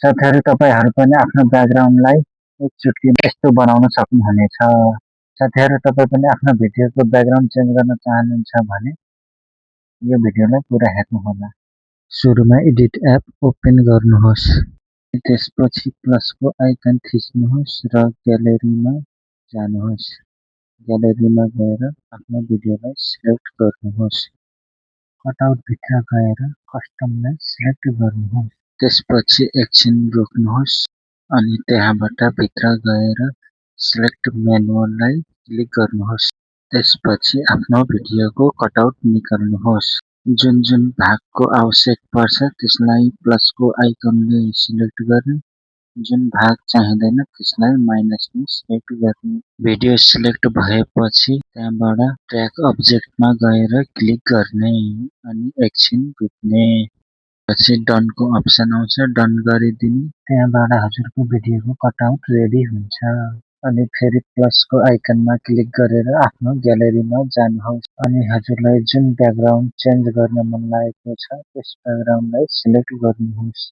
साथीहरू तपाईहरु पनि आफ्नो ब्याकग्राउन्डलाई एकचोटि यस्तो बनाउन सक्नुहुनेछ। साथीहरू तपाई पनि आफ्नो भिडियोको ब्याकग्राउन्ड चेन्ज गर्न चाहनुहुन्छ भने यो भिडियोलाई पुरा हेर्नुहोला। सुरुमा एडिट एप ओपन गर्नुहोस्। त्यसपछि प्लसको आइकन थिच्नुहोस् र ग्यालेरीमा जानुहोस्। ग्यालेरीमा गएर आफ्नो भिडियोलाई सिलेक्ट गर्नुहोस्। कटआउट भित्र गएर कस्टमलाई सिलेक्ट गर्नुहोस्। त्यसपछि एकछिन रोक्नुहोस् अनि त्यहाँबाट भित्र गएर सिलेक्ट म्यानुअललाई क्लिक गर्नुहोस्। त्यसपछि आफ्नो भिडियोको कटआउट निकाल्नुहोस्। जुन भागको आवश्यक पर्छ त्यसलाई प्लसको आइकनले सिलेक्ट गर्ने, जुन भाग चाहिँदैन त्यसलाई माइनसले सिलेक्ट गर्ने। भिडियो सिलेक्ट भएपछि त्यहाँबाट ट्र्याक अब्जेक्टमा गएर क्लिक गर्ने अनि एकछिन रोक्ने। पछि डनको अप्सन आउँछ, डन गरिदिनु। त्यहाँबाट हजुरको भिडियोको कटआउट रेडी हुन्छ। अनि फेरि प्लसको आइकनमा क्लिक गरेर आफ्नो ग्यालेरीमा जानुहोस् अनि हजुरलाई जुन ब्याकग्राउन्ड चेन्ज गर्न मन लागेको छ त्यस ब्याकग्राउन्डलाई सिलेक्ट गर्नुहोस्।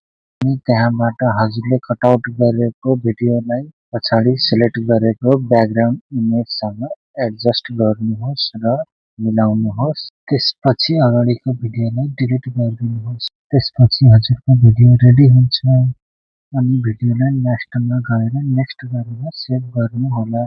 अनि त्यहाँबाट हजुरले कटआउट गरेको भिडियोलाई पछाडि सिलेक्ट गरेको ब्याकग्राउन्ड इमेजसँग एडजस्ट गर्नुहोस् र मिलाउनुहोस्। त्यसपछि अगाडिको भिडियोलाई डिलिट गरिदिनुहोस्। त्यसपछि हजुरको भिडियो रेडी हुन्छ। अनि भिडियोलाई नेक्स्टमा गएर नेक्स्ट गरेर सेभ गर्नुहोला।